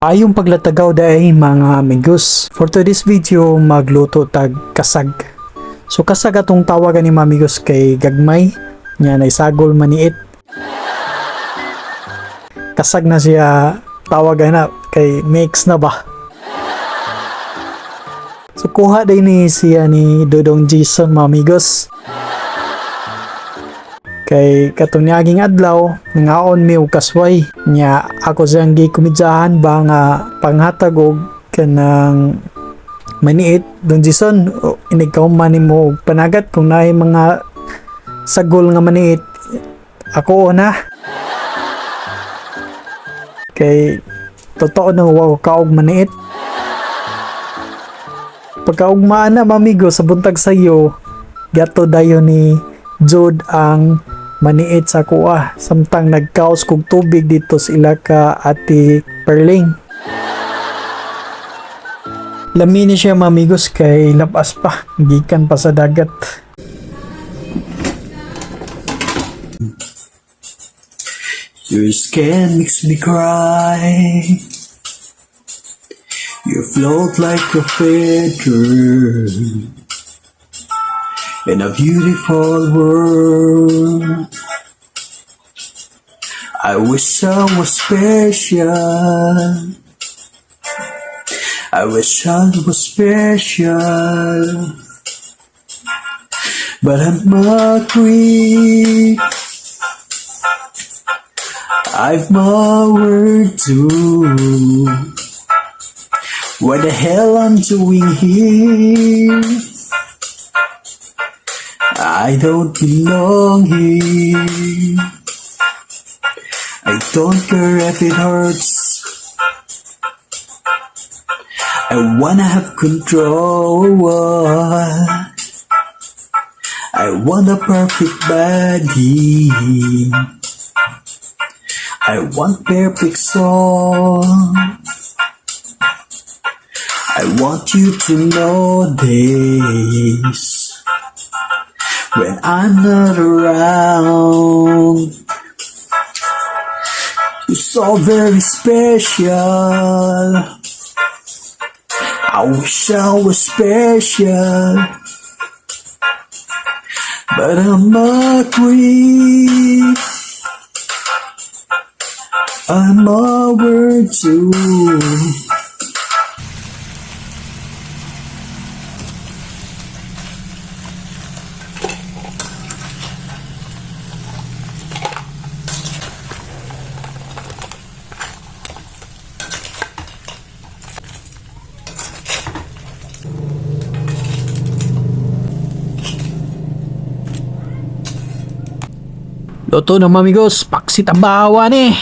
Ayong paglatagaw day, mga amigos. For today's video, magluto tag kasag. So kasag atong tawagan ni mga amigos kay gagmay nya naisagol maniit. Kasag na siya tawagan na kay mix na ba. So kuha day ni siya ni Dodong Jason, mga amigos. Kay katong niaging adlaw, nangaon mi og kasway. Nya ako siyang gikomedyahan ba nga panghatag og kanang maniit, "Don Jason, o, inig ka man nimo og panagat kung naay mga sagol nga maniit, ako na." Kay totoo na wa ko kaog maniit. Pagkaugmaan na, mamigo, sa buntag sayo, gato dayon ni Jod ang maniit sa kuha samtang nagkaos kog tubig dito sa ila ka Ate Perling. Lami ni siya, mamigos, kay labas pa, gikan pa sa dagat. Your skin makes me cry. You float like a feather in a beautiful world. I wish I was special. I wish I was special. But I'm a creep. I've my work to. What the hell I'm doing here? I don't belong here. I don't care if it hurts. I wanna have control. I want a perfect body. I want perfect soul. I want you to know this when I'm not around. You're so very special. I wish I was special, but I'm a creep. I'm a word too. Luto na, mamigos, paksit ang bawa ni.